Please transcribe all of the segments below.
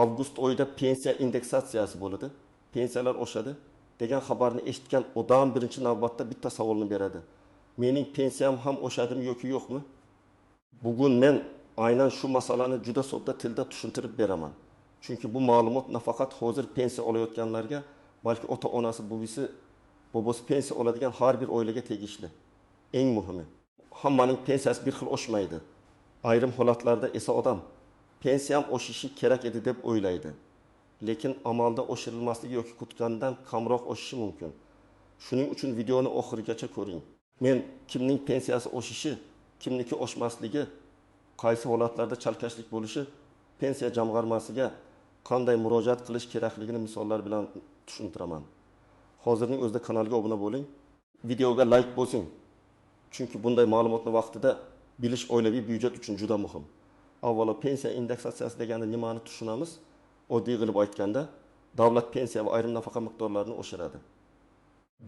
Avgust oyida pensiya indeksatsiyasi bo'ladi, pensiyalar oshadi degan xabarni eshitgan odam birinchi navbatda bitta savolni beradi: mening pensiyam ham oshadimi yoki yo'qmi? Bugun men aynan shu masalani juda sodda tilda tushuntirib beraman. Chunki bu ma'lumot nafaqat hozir pensiya olayotganlarga, balki ota-onasi, buvisi, bobosi pensiya oladigan har bir oilaga tegishli. Eng muhimi, hammaning pensiyasi bir xil oshmaydi. Ayrim holatlarda esa odam pensiyam oshishi kerak edi deb o'ylaydi. Lekin amalda oshirilmasligi yoki kutgandan kamroq oshishi mumkin. Shuning uchun videoni oxirigacha ko'ring. Men kimning pensiyasi oshishi, kimniki oshmasligi, qaysi holatlarda chalkashlik bo'lishi, pensiya jamg'armasiga qanday murojaat qilish kerakligini misollar bilan tushuntiraman. Hozirning o'zida kanalga obuna bo'ling, videoga like bosing. Chunki bunday ma'lumotni vaqtida bilish oilaviy byudjet uchun juda muhim. Avvalo pensiya indeksatsiyasi deganda nimani tushunamiz? Oddiy qilib aytganda, davlat pensiya va ayrim nafaqa miqdorlarini oshiradi.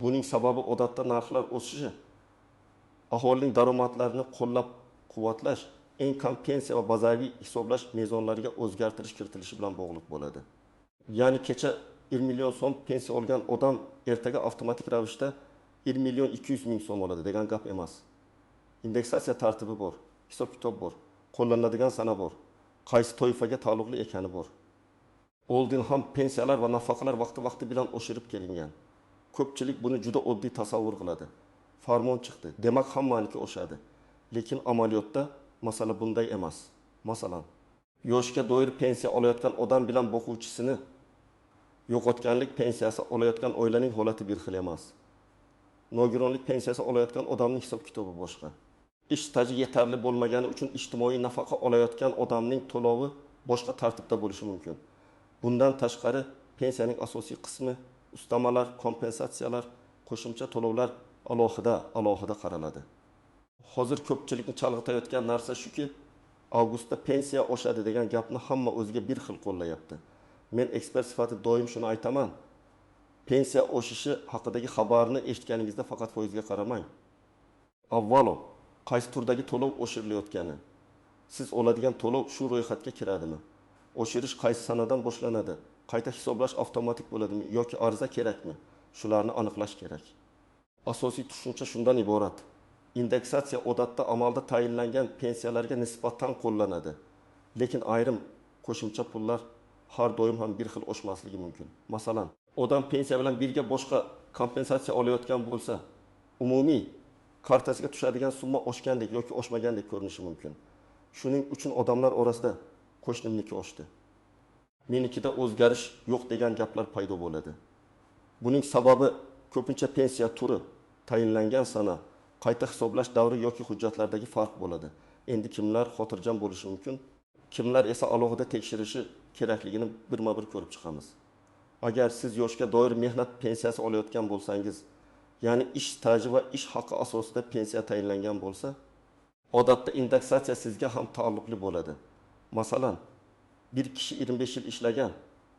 Buning sababi odatda narxlar o'sishi, aholining daromadlarini qo'llab-quvvatlash, eng kam pensiya va bazaviy hisoblash mezonlariga o'zgartirish kiritilishi bilan bog'liq bo'ladi. Ya'ni kecha 1 million so'm pensiya olgan odam ertaga avtomatik ravishda 1 million 200 ming so'm oladi degan gap emas. Indeksatsiya tartibi bor, hisob-kitob bor, qo'llaniladigan sana bor, qaysi toifaga taalluqli ekani bor. Oldin ham pensiyalar va nafaqalar vaqti-vaqti bilan oshirib kelingan. Ko'pchilik buni juda oddiy tasavvur qiladi. Farmon chiqdi, demak hammaniki oshadi. Lekin amaliyotda masala bunday emas. Masalan, yoshga doir pensiya olayotgan odam bilan boquvchisini yo'qotganlik pensiyasi olayotgan oilaning holati bir xil emas. Nogironlik pensiyasi olayotgan odamning hisob-kitobi boshqa. Ish staji yetarli bo'lmagani uchun ijtimoiy nafaqa olayotgan odamning to'lovi boshqa tartibda bo'lishi mumkin. Bundan tashqari pensiyaning asosiy qismi, ustamalar, kompensatsiyalar, qo'shimcha to'lovlar alohida qaraladi. Hozir ko'pchilikni chalg'itayotgan narsa shuki, avgustda pensiya oshadi degan gapni hamma o'ziga bir xil qo'llayapti. Men ekspert sifatida doim shuni aytaman. Pensiya oshishi haqidagi xabarni eshitganingizda faqat foizga qaramang. Avvalo, qaysi turdagi to'lov oshirilayotgani, siz oladigan to'lov shu ro'yxatga kiradimi? Oshirish qaysi sanadan boshlanadi? Qayta hisoblash avtomatik bo'ladimi yoki ariza kerakmi? Shularni aniqlash kerak. Asosiy tushuncha shundan iborat. Indeksatsiya odatda amalda tayinlangan pensiyalarga nisbatan qo'llanadi. Lekin ayrim qo'shimcha pullar har doim ham bir xil oshmasligi mumkin. Masalan, odam pensiya bilan birga boshqa kompensatsiya olayotgan bo'lsa, umumiy kartasiga tushadigan summa oshgandek yoki oshmagandek ko'rinishi mumkin. Shuning uchun odamlar orasida qo'shnimniki oshdi, menikida o'zgarish yo'q degan gaplar paydo bo'ladi. Buning sababi ko'pincha pensiya turi, tayinlangan sana, qayta hisoblash davri yoki hujjatlardagi farq bo'ladi. Endi kimlar xotirjam bo'lishi mumkin, kimlar esa alohida tekshirishi kerakligini birma-bir ko'rib chiqamiz. Agar siz yoshga doir mehnat pensiyasi olayotgan bo'lsangiz, ya'ni ish staji va ish haqi asosida pensiya tayinlangan bo'lsa, odatda indeksatsiya sizga ham taalluqli bo'ladi. Masalan, bir kishi 25 yil ishlagan,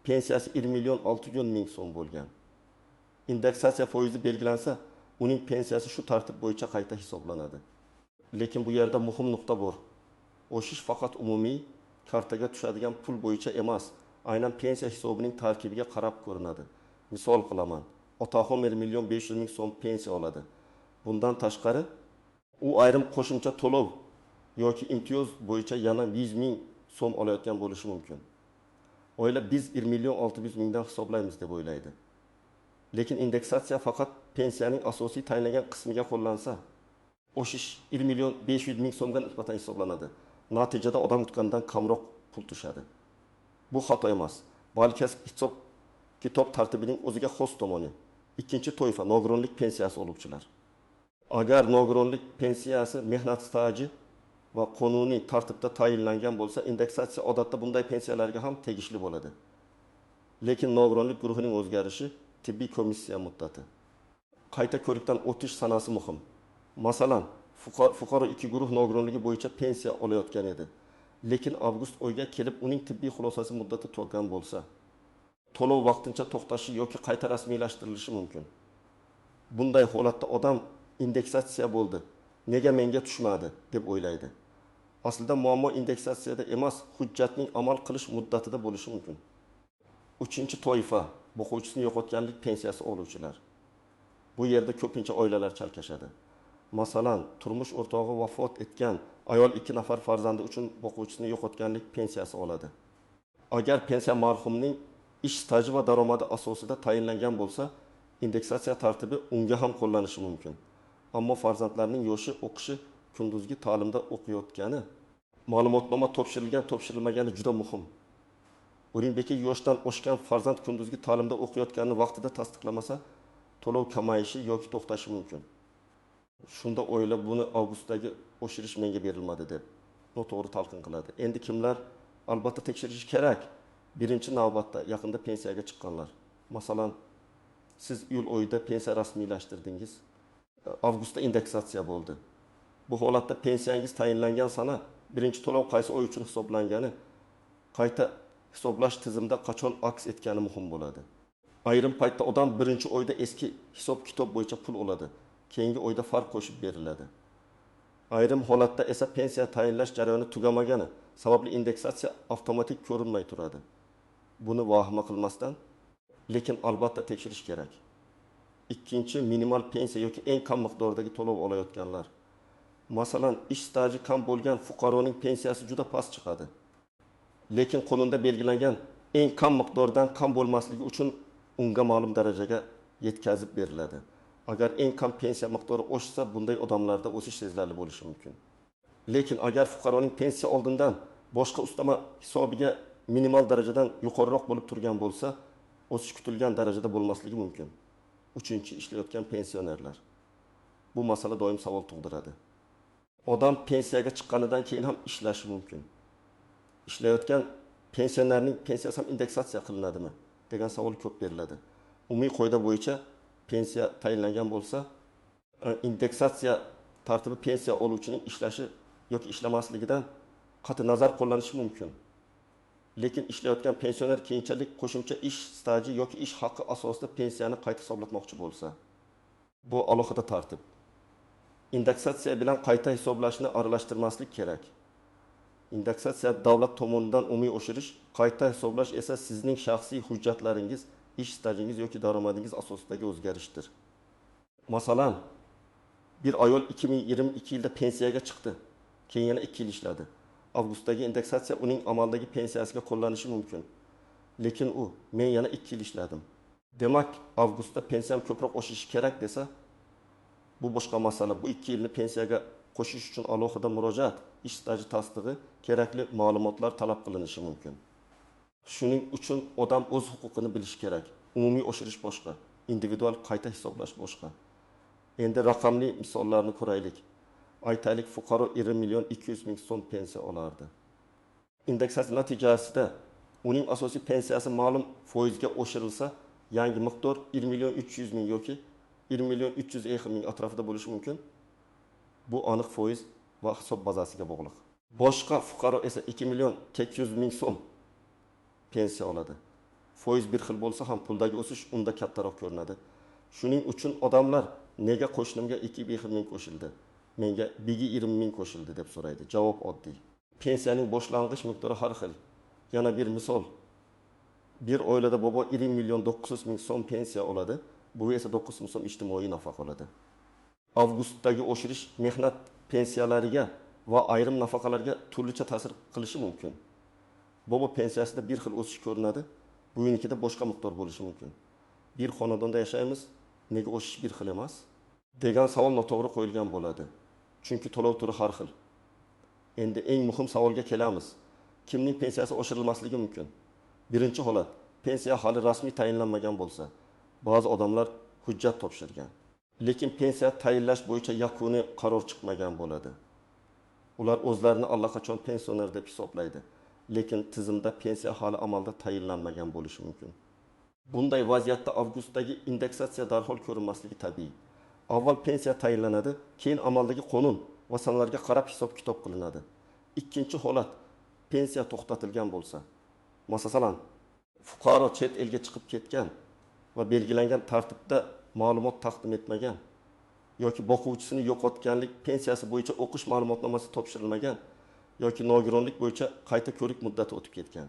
pensiyasi 1 million 600 ming so'm bo'lgan. Indeksatsiya foizi belgilansa, uning pensiyasi shu tartib bo'yicha qayta hisoblanadi. Lekin bu yerda muhim nuqta bor. Oshish faqat umumiy kartaga tushadigan pul bo'yicha emas, aynan pensiya hisobining tarkibiga qarab ko'rinadi. Misol qilaman, otaxon 1 million 500 ming so'm pensiya oladi. Bundan tashqari, u ayrim qo'shimcha to'lov yoki imtiyoz bo'yicha yana 100 ming so'm olayotgan bo'lishi mumkin. Oila biz 1 million 600 mingdan hisoblaymiz deb o'ylaydi. Lekin indeksatsiya faqat pensiyaning asosiy tayinlangan qismiga qo'llansa, oshish 1 million 500 ming so'mga nisbatan hisoblanadi. Natijada odam kutgandan kamroq pul tushadi. Bu xato emas, balki hisob kitob tartibining o'ziga xos tomoni. Ikkinchi toifa nogironlik pensiyasi oluvchilar. Agar nogironlik pensiyasi mehnat staji va qonuniy tartibda tayinlangan bo'lsa, indeksatsiya odatda bunday pensiyalarga ham tegishli bo'ladi. Lekin nogironlik guruhining o'zgarishi, tibbiy komissiya muddati, qayta ko'rikdan o'tish sanasi muhim. Masalan, fuqaro ikki guruh nogironligi bo'yicha pensiya olayotgan edi. Lekin avgust oyiga kelib uning tibbiy xulosasi muddati tugagan bo'lsa, to'lov vaqtincha to'xtashi yoki qayta rasmiylashtirilishi mumkin. Bunday holatda odam indeksatsiya bo'ldi, nega menga tushmadi deb o'ylaydi. Aslida muammo indeksatsiyada emas, hujjatning amal qilish muddatida bo'lishi mumkin. Uchinchi toifa: boquvchisini yo'qotganlik pensiyasi oluvchilar. Bu yerda ko'pincha oilalar chalkashadi. Masalan, turmush o'rtog'i vafot etgan ayol ikki nafar farzandi uchun boquvchisini yo'qotganlik pensiyasi oladi. Agar pensiya marhumning ish staji va daromadi asosida tayinlangan bo'lsa, indeksatsiya tartibi unga ham qo'llanishi mumkin. Ammo farzandlarning yoshi, o'qishi, kunduzgi ta'limda o'qiyotgani, ma'lumotnoma topshirilgan topshirilmagani juda muhim. O'rinbeki yoshdan oshgan farzand kunduzgi ta'limda o'qiyotganini vaqtida tasdiqlamasa, to'lov kamayishi yoki to'xtashi mumkin. Shunda oila buni avgustdagi oshirish menga berilmadi deb noto'g'ri talqin qiladi. Endi kimlar albatta tekshirishi kerak? Birinchi navbatda yaqinda pensiyaga chiqqanlar. Masalan, siz iyul oyida pensiya rasmiylashtirdingiz. Avgustda indeksatsiya bo'ldi. Bu holatda pensiyangiz tayinlangan sana birinchi to'lov qaysi oy uchun hisoblangani, qayta hisoblash tizimida qachon aks etgani muhim bo'ladi. Ayrim paytda odam birinchi oyda eski hisob-kitob bo'yicha pul oladi, keyingi oyda farq qo'shib beriladi. Ayrim holatda esa pensiya tayinlash jarayoni tugamagani sababli indeksatsiya avtomatik ko'rinmay turadi. Buni vahima qilmasdan, lekin albatta tekshirish kerak. Ikkinchi, minimal pensiya yoki eng kam miqdordagi to'lov olayotganlar. Masalan, ish staji kam bo'lgan fuqaroning pensiyasi juda past chiqadi. Lekin qonunda belgilangan eng kam miqdordan kam bo'lmasligi uchun unga ma'lum darajaga yetkazib beriladi. Agar eng kam pensiya miqdori oshsa, bunday odamlarda o'sish sezilarli bo'lishi mumkin. Lekin agar fuqaroning pensiya oldindan boshqa ustama hisobiga minimal darajadan yuqoriroq bo'lib turgan bo'lsa, o'sish kutilgan darajada bo'lmasligi mumkin. Uchinchi, ishlayotgan pensionerlar. Bu masala doim savol tug'diradi. Odam pensiyaga chiqqanidan keyin ham ishlashi mumkin. Ishlayotgan pensionerning pensiyasi ham indeksatsiya qilinadimi degan savol ko'p beriladi. Umumiy qoida bo'yicha pensiya tayinlangan bo'lsa, indeksatsiya tartibi pensiya oluvchining ishlashi yoki ishlamasligidan qat'i nazar qo'llanishi mumkin. Lekin ishlayotgan pensioner keyinchalik qo'shimcha ish staji yoki ish haqi asosida pensiyani qayta hisoblatmoqchi bo'lsa, bu alohida tartib. Indeksatsiya bilan qayta hisoblashni aralashtirmaslik kerak. Indeksatsiya davlat tomonidan umumiy oshirish, qayta hisoblash esa sizning shaxsiy hujjatlaringiz, ish stajingiz yoki daromadingiz asosidagi o'zgarishdir. Masalan, bir ayol 2022 yilda pensiyaga chiqdi, keyin yana 2 yil ishladi. Avgustdagi indeksatsiya uning amaldagi pensiyasiga qo'llanishi mumkin. Lekin u, men yana 2 yil ishladim, demak, avgustda pensiyam ko'proq oshishi kerak desa, bu boshqa masala. Bu 2 yilni pensiyaga qo'shish uchun alohida murojaat, ish staji tasdig'i, kerakli ma'lumotlar talab qilinishi mumkin. Shuning uchun odam o'z huquqini bilishi kerak. Umumiy oshirish boshqa, individual qayta hisoblash boshqa. Endi raqamli misollarni ko'raylik. Aytaylik, fuqaro 1 million 200 ming so'm pensiya olardi. Indeksatsiya natijasida uning asosiy pensiyasi ma'lum foizga oshirilsa, yangi miqdor 1 million 300 ming yoki 1 million 350 ming atrofida bo'lishi mumkin. Bu aniq foiz va hisob bazasiga bog'liq. Boshqa fuqaro esa 2 million 800 ming so'm pensiya oladi. Foiz bir xil bo'lsa ham puldagi o'sish unda kattaroq ko'rinadi. Shuning uchun odamlar nega qo'shnimga 2,5 ming qo'shildi, menga 1,20 ming qo'shildi deb so'raydi. Javob oddiy. Pensiyaning boshlang'ich miqdori har xil. Yana bir misol. Bir oilada bobo 1 million 900 ming so'm pensiya oladi, buvi esa 9 ming so'm ijtimoiy nafaqa oladi. Avgustdagi oshirish mehnat pensiyalariga va ayrim nafaqalarga turlicha ta'sir qilishi mumkin. Bobo pensiyasida bir xil o'sish ko'rinadi, buvinikida boshqa miqdor bo'lishi mumkin. Bir xonadonda yashaymiz, nega o'sish bir xil emas degan savol noto'g'ri qo'yilgan bo'ladi. Chunki to'lov turi har xil. Endi eng muhim savolga kelamiz. Kimning pensiyasi oshirilmasligi mumkin? Birinchi holat, pensiya hali rasmiy tayinlanmagan bo'lsa, ba'zi odamlar hujjat topshirgan, lekin pensiya tayinlash bo'yicha yakuniy qaror chiqmagan bo'ladi. Ular o'zlarini allaqachon pensioner deb hisoblaydi, lekin tizimda pensiya hali amalda tayinlanmagan bo'lishi mumkin. Bunday vaziyatda avgustdagi indeksatsiya darhol ko'rinmasligi tabiiy. Avval pensiya tayinlanadi, keyin amaldagi qonun va sanalarga qarab hisob-kitob qilinadi. Ikkinchi holat, pensiya to'xtatilgan bo'lsa. Masalan, fuqaro chet elga chiqib ketgan va belgilangan tartibda ma'lumot taqdim etmagan yoki boquvchisini yo'qotganlik pensiyasi bo'yicha o'qish ma'lumotnomasi topshirilmagan yoki nogironlik bo'yicha qayta ko'rik muddati o'tib ketgan.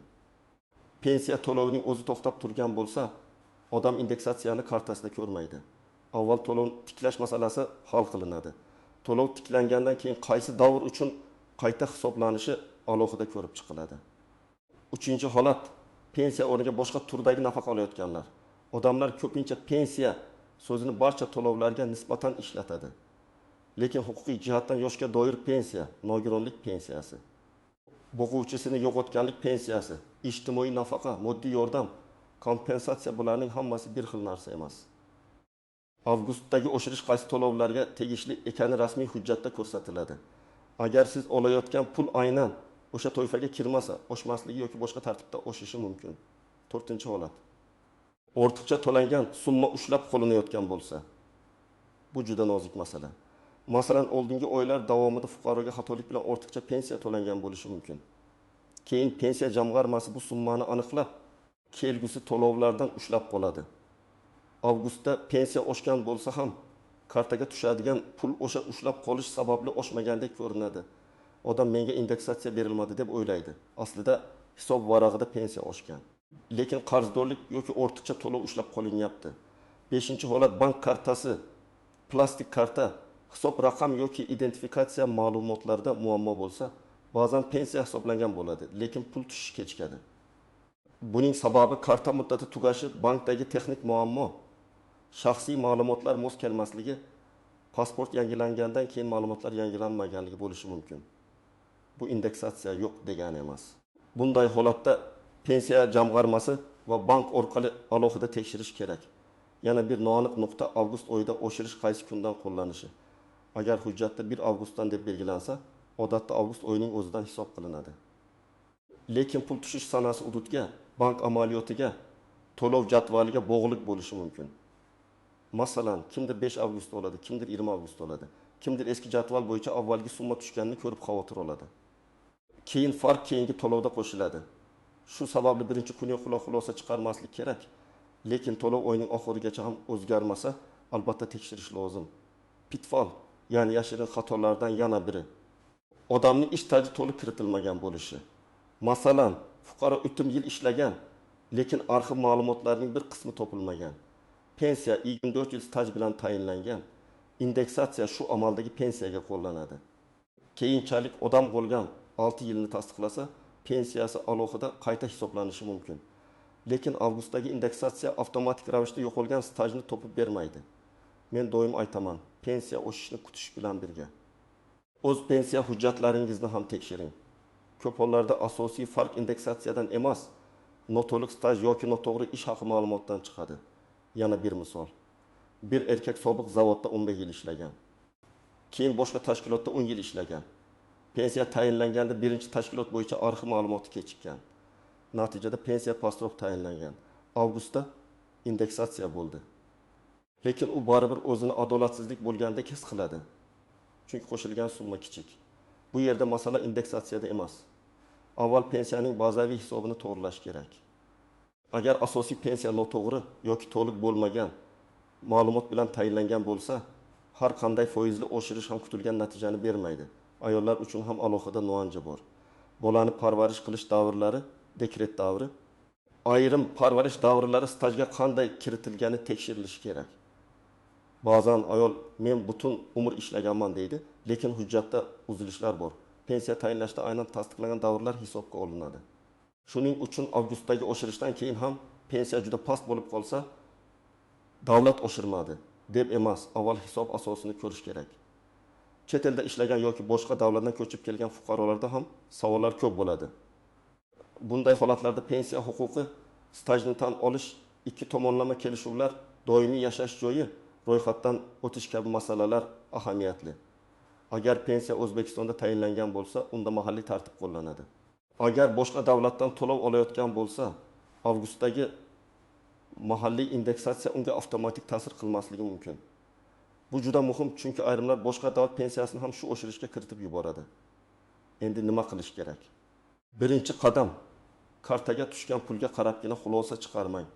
Pensiya to'lovining o'zi to'xtab turgan bo'lsa, odam indeksatsiyani kartasida ko'rmaydi. Avval to'lovni tiklash masalasi hal qilinadi. To'lov tiklangandan keyin qaysi davr uchun qayta hisoblanishi alohida ko'rib chiqiladi. Uchinchi holat, pensiya o'rniga boshqa turdagi nafaqa olayotganlar. Odamlar ko'pincha pensiya so'zini barcha to'lovlarga nisbatan ishlatadi. Lekin huquqiy jihatdan yoshga doir pensiya, nogironlik pensiyasi, bo'g'uvchisini yo'qotganlik pensiyasi, ijtimoiy nafaqa, moddiy yordam, kompensatsiya, bularning hammasi bir xil narsa emas. Avgustdagi oshirish qaysi to'lovlarga tegishli ekani rasmiy hujjatda ko'rsatiladi. Agar siz olayotgan pul aynan o'sha toifaga kirmasa, oshmasligi yoki boshqa tartibda oshishi mumkin. To'rtinchi holat. Ortiqcha to'langan summa ushlab qolinayotgan bo'lsa, bu juda nozik masala. Masalan, oldingi oylar davomida fuqaroga xatolik bilan ortiqcha pensiya to'langan bo'lishi mumkin. Keyin pensiya jamg'armasi bu summani aniqlab, kelgusi to'lovlardan ushlab qoladi. Avgustda pensiya oshgan bo'lsa ham, kartaga tushadigan pul o'sha ushlab qolish sababli oshmagandek ko'rinadi. Odam menga indeksatsiya berilmadi deb o'ylaydi. Aslida hisob varag'ida pensiya oshgan. Lekin qarzdorlik yoki ortiqcha to'lov ushlab qolinyapti. Beshinchi holat, bank kartasi, plastik karta, hisob raqam yoki identifikatsiya ma'lumotlarida muammo bo'lsa, ba'zan pensiya hisoblangan bo'ladi, lekin pul tushishi kechikadi. Buning sababi karta muddati tugashi, bankdagi texnik muammo, shaxsiy ma'lumotlar mos kelmasligi, pasport yangilangandan keyin ma'lumotlar yangilanmaganligi bo'lishi mumkin. Bu indeksatsiya yo'q degani emas. Bunday holatda pensiya jamg'armasi va bank orqali alohida tekshirish kerak. Yana bir noaniq nuqta, avgust oyida oshirish qaysi kundan qo'llanishi. Agar hujjatda 1 avgustdan deb belgilansa, odatda avgust oyining o'zidan hisob qilinadi. Lekin pul tushish sanasi hududga, bank amaliyotiga, to'lov jadvaliga bog'liq bo'lishi mumkin. Masalan, kimdir 5 avgustda oladi, kimdir 20 avgustda oladi. Kimdir eski jadval bo'yicha avvalgi summa tushganini ko'rib xavotir oladi. Keyin farq keyingi to'lovda qo'shiladi. Shu sababli birinchi kuni xulosa chiqarmaslik kerak. Lekin to'lov oyining oxirigacha ham o'zgarmasa, albatta tekshirish lozim. Pitfall, ya'ni yashirin xatolardan yana biri. Odamning ish staji to'liq kiritilmagan bo'lishi. Masalan, fuqaro o'tim yil ishlagan, lekin arxiv ma'lumotlarining bir qismi topilmagan. Pensiya 24 yil staj bilan tayinlangan. Indeksatsiya shu amaldagi pensiyaga qo'llanadi. Keyinchalik odam bo'lgan 6 yilni tasdiqlasa, pensiyasi alohida qayta hisoblanishi mumkin. Lekin avgustdagi indeksatsiya avtomatik ravishda yo'qolgan stajni topib bermaydi. Men doim aytaman, pensiya oshishini kutish bilan birga o'z pensiya hujjatlaringizni ham tekshiring. Ko'p hollarda asosiy farq indeksatsiyadan emas, noto'liq staj yoki noto'g'ri ish haqi ma'lumotdan chiqadi. Yana bir misol. Bir erkak sobiq zavodda 15 yil ishlagan. Keyin boshqa tashkilotda 10 yil ishlagan. Pensiya tayinlanganda birinchi tashkilot bo'yicha arxiv ma'lumoti kechikkan. Natijada pensiya pastroq tayinlangan. Avgustda indeksatsiya bo'ldi. Lekin u baribir o'zini adolatsizlik bo'lgandek his qiladi. Chunki qo'shilgan summa kichik. Bu yerda masala indeksatsiyada emas. Avval pensiyaning bazaviy hisobini to'g'rilash kerak. Agar asosiy pensiya noto'g'ri yoki to'liq bo'lmagan ma'lumot bilan tayinlangan bo'lsa, har qanday foizli oshirish ham kutilgan natijani bermaydi. Ayollar uchun ham alohida nuansi bor. Bolani parvarish qilish davrlari, dekret davri, ayrim parvarish davrlari stajga qanday kiritilgani tekshirilishi kerak. Ba'zan ayol men butun umr ishlaganman deydi, lekin hujjatda uzilishlar bor. Pensiya tayinlashda aynan tasdiqlangan davrlar hisobga olinadi. Shuning uchun avgustdagi oshirishdan keyin ham pensiya juda past bo'lib qolsa, davlat oshirmadi deb emas, avval hisob asosini ko'rish kerak. Chet elda ishlagan yoki boshqa davlatdan ko'chib kelgan fuqarolarda ham savollar ko'p bo'ladi. Bunday holatlarda pensiya huquqi, stajni tan olish, ikki tomonlama kelishuvlar, doimiy yashash joyi, ro'yxatdan o'tish kabi masalalar ahamiyatli. Agar pensiya O'zbekistonda tayinlangan bo'lsa, unda mahalliy tartib qo'llanadi. Agar boshqa davlatdan to'lov olayotgan bo'lsa, avgustdagi mahalliy indeksatsiya unga avtomatik ta'sir qilmasligi mumkin. Bu juda muhim, chunki ayrimlar boshqa davlat pensiyasini ham shu oshirishga kiritib yuboradi. Endi nima qilish kerak? Birinchi qadam, kartaga tushgan pulga qarabgina xulosa chiqarmang.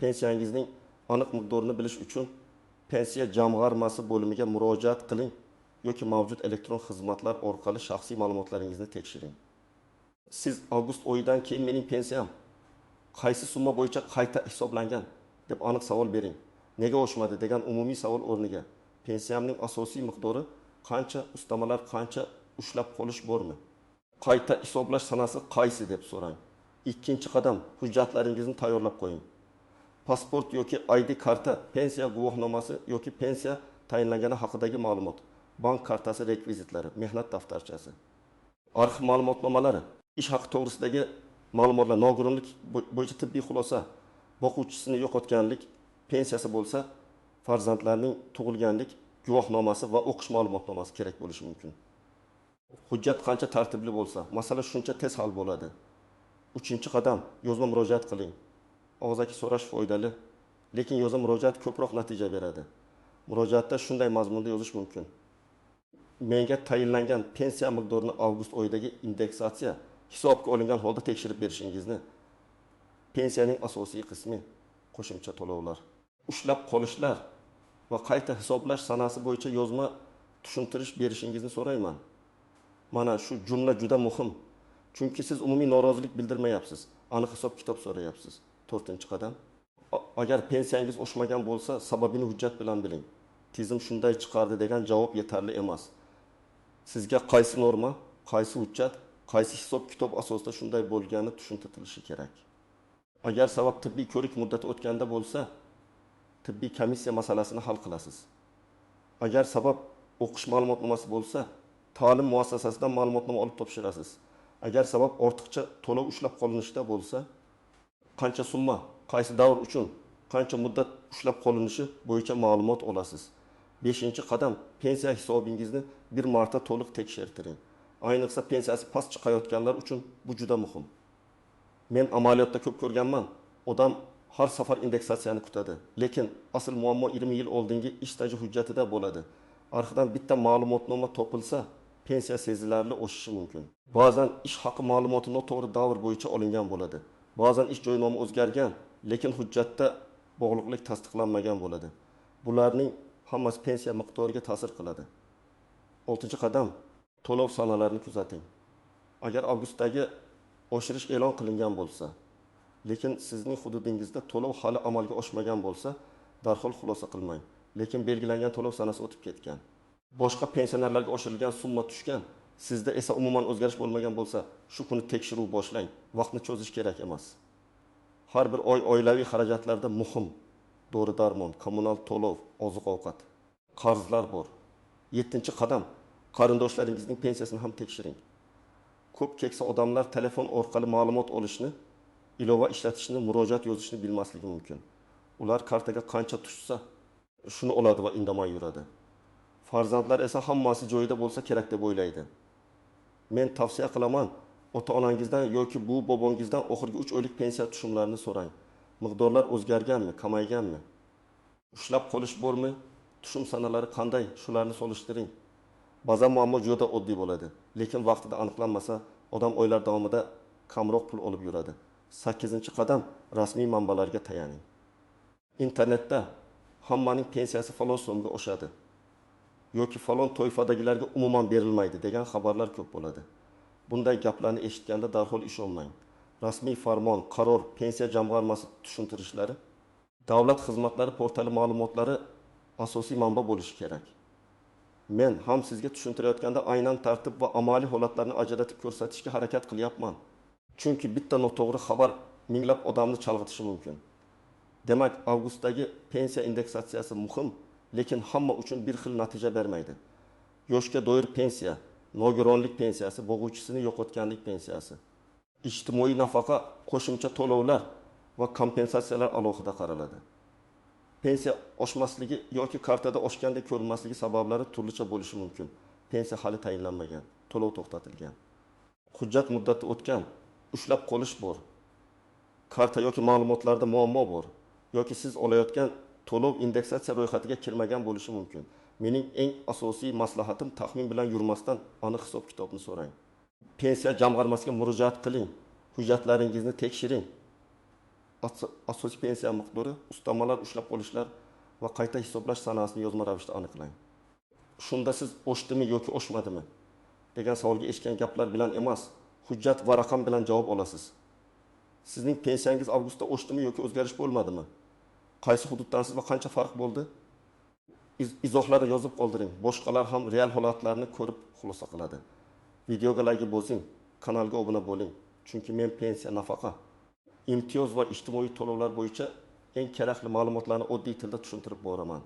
Pensiyangizning aniq miqdorini bilish uchun pensiya jamg'armasi bo'limiga murojaat qiling yoki mavjud elektron xizmatlar orqali shaxsiy ma'lumotlaringizni tekshiring. Siz avgust oyidan keyin mening pensiyam qaysi summa bo'yicha qayta hisoblangan deb aniq savol bering. Nega oshmadi degan umumiy savol o'rniga pensiyamning asosiy miqdori qancha, ustamalar qancha, ushlab qolish bormi? Qayta hisoblash sanasi qaysi deb so'rang. Ikkinchi qadam, hujjatlaringizni tayyorlab qo'ying. Pasport yoki ID karta, pensiya guvohnomasi yoki pensiya tayinlangani haqidagi ma'lumot, bank kartasi rekvizitlari, mehnat daftarchasi, arxiv ma'lumotnomalari, ish haqi to'g'risidagi ma'lumotlar, nogironlik bo'yicha tibbiy xulosa, boquvchisini yo'qotganlik pensiyasi bo'lsa, farzandlarning tug'ilganlik guvohnomasi va o'qish ma'lumotnomasi kerak bo'lishi mumkin. Hujjat qancha tartibli bo'lsa, masala shuncha tez hal bo'ladi. Uchinchi qadam, yozma murojaat qiling. Og'zaki so'rash foydali, lekin yozma murojaat ko'proq natija beradi. Murojaatda shunday mazmunda yozish mumkin: menga tayinlangan pensiya miqdorini avgust oyidagi indeksatsiya hisobga olingan holda tekshirib berishingizni, pensiyaning asosiy qismi, qo'shimcha to'lovlar, ushlab qolishlar va qayta hisoblash sanasi bo'yicha yozma tushuntirish berishingizni so'rayman. Mana shu jumla juda muhim. Chunki siz umumiy norozilik bildirmayapsiz, aniq hisob-kitob so'rayapsiz. To'rtinchi qadam, agar pensiyangiz oshmagan bo'lsa, sababini hujjat bilan biling. Tizim shunday chiqardi degan javob yetarli emas. Sizga qaysi norma, qaysi hujjat, qaysi hisob-kitob asosida shunday bo'lgani tushuntirilishi kerak. Agar sabab tibbiy ko'rik muddati o'tganda bo'lsa, tibbiy komissiya masalasini hal qilasiz. Agar sabab o'qish ma'lumotnomasi bo'lsa, ta'lim muassasasidan ma'lumotnoma olib topshirasiz. Agar sabab ortiqcha to'lov ushlab qolinishda bo'lsa, qancha summa, qaysi davr uchun, qancha muddat ushlab qolinishi bo'yicha ma'lumot olasiz. Beshinchi qadam, pensiya hisobingizni bir marta to'liq tekshirtiring. Ayniqsa pensiyasi past chiqayotganlar uchun bu juda muhim. Men amaliyotda ko'p ko'rganman, odam har safar indeksatsiyani kutadi, lekin asl muammo 20 yil oldingi ish staji hujjatida bo'ladi. Arxivdan bitta ma'lumotnoma topilsa, pensiya sezilarli oshishi mumkin. Ba'zan ish haqi ma'lumoti noto'g'ri davr bo'yicha olingan bo'ladi. Ba'zan ish joyi nomi o'zgargan, lekin hujjatda bog'liqlik tasdiqlanmagan bo'ladi. Bularning hammasi pensiya miqdoriga ta'sir qiladi. Oltinchi qadam, to'lov sanalarini kuzating. Agar avgustdagi oshirish e'lon qilingan bo'lsa, lekin sizning hududingizda to'lov hali amalga oshmagan bo'lsa, darhol xulosa qilmang. Lekin belgilangan to'lov sanasi o'tib ketgan, boshqa pensionerlarga oshirilgan summa tushgan, sizda esa umuman o'zgarish bo'lmagan bo'lsa, shu kuni tekshiruv boshlang. Vaqtni cho'zish kerak emas. Har bir oy oilaviy xarajatlarda muhim dori-darmon, kommunal to'lov, oziq-ovqat, qarzlar bor. Yettinchi qadam, qarindoshlaringizning pensiyasini ham tekshiring. Ko'p keksa odamlar telefon orqali ma'lumot olishni, ilova ishlatishni, murojaat yozishni bilmasligi mumkin. Ular kartaga qancha tushsa, shuni oladi va indamay yuradi. Farzandlar esa hammasi joyida bo'lsa kerak deb o'ylaydi. Men tavsiya qilaman, ota-onangizdan yoki buvi bobongizdan oxirgi 3 oylik pensiya tushumlarini so'rang. Miqdorlar o'zgarganmi, kamayganmi? Ushlab qolish bormi? Tushum sanalari qanday? Shularni solishtiring. Ba'zan muammo juda oddiy bo'ladi, lekin vaqtida aniqlanmasa, odam oylar davomida kamroq pul olib yuradi. 8-qadam, rasmiy manbalarga tayaning. Internetda hammaning pensiyasi falon so'mga oshadi yoki falon toifadagilarga umuman berilmaydi degan xabarlar ko'p bo'ladi. Bunday gaplarni eshitganda darhol ishonmang. Rasmiy farmon, qaror, pensiya jamg'armasi tushuntirishlari, davlat xizmatlari portali ma'lumotlari asosiy manba bo'lishi kerak. Men ham sizga tushuntirayotganda aynan tartib va amaliy holatlarni ajratib ko'rsatishga harakat qilyapman. Chunki bitta noto'g'ri xabar minglab odamni chalg'itishi mumkin. Demak, avgustdagi pensiya indeksatsiyasi muhim, lekin hamma uchun bir xil natija bermaydi. Yoshga doir pensiya, nogironlik pensiyasi, bo'g'uvchisini yo'qotganlik pensiyasi, ijtimoiy nafaqa, qo'shimcha to'lovlar va kompensatsiyalar alohida qaraladi. Pensiya oshmasligi yoki kartada oshgandek ko'rinmasligi sabablari turlicha bo'lishi mumkin. Pensiya hali tayinlanmagan, to'lov to'xtatilgan, hujjat muddati o'tgan, ushlab qolish bor, karta yoki ma'lumotlarda muammo bor yoki siz olayotgan to'lov indeksatsiya ro'yxatiga kirmagan bo'lishi mumkin. Mening eng asosiy maslahatim, taxmin bilan yurmasdan aniq hisob-kitobni so'rang. Pensiya jamg'armasiga murojaat qiling, hujjatlaringizni tekshiring. Asosiy pensiya miqdori, ustamalar, ushlab qolishlar va qayta hisoblash sanasini yozma ravishda aniqlang. Shunda siz oshdimi yoki oshmadimi degan savolga eshitgan gaplar bilan emas, hujjat va raqam bilan javob olasiz. Sizning pensiyangiz avgustda oshdimi yoki o'zgarish bo'lmadimi? Qaysi hududdansiz va qancha farq bo'ldi? Izohlarda yozib qoldiring. Boshqalar ham real holatlarni ko'rib xulosa qiladi. Videoga like bosing, kanalga obuna bo'ling. Chunki men pensiya, nafaqa, imtiyoz va ijtimoiy to'lovlar bo'yicha eng kerakli ma'lumotlarni oddiy tilda tushuntirib boraman.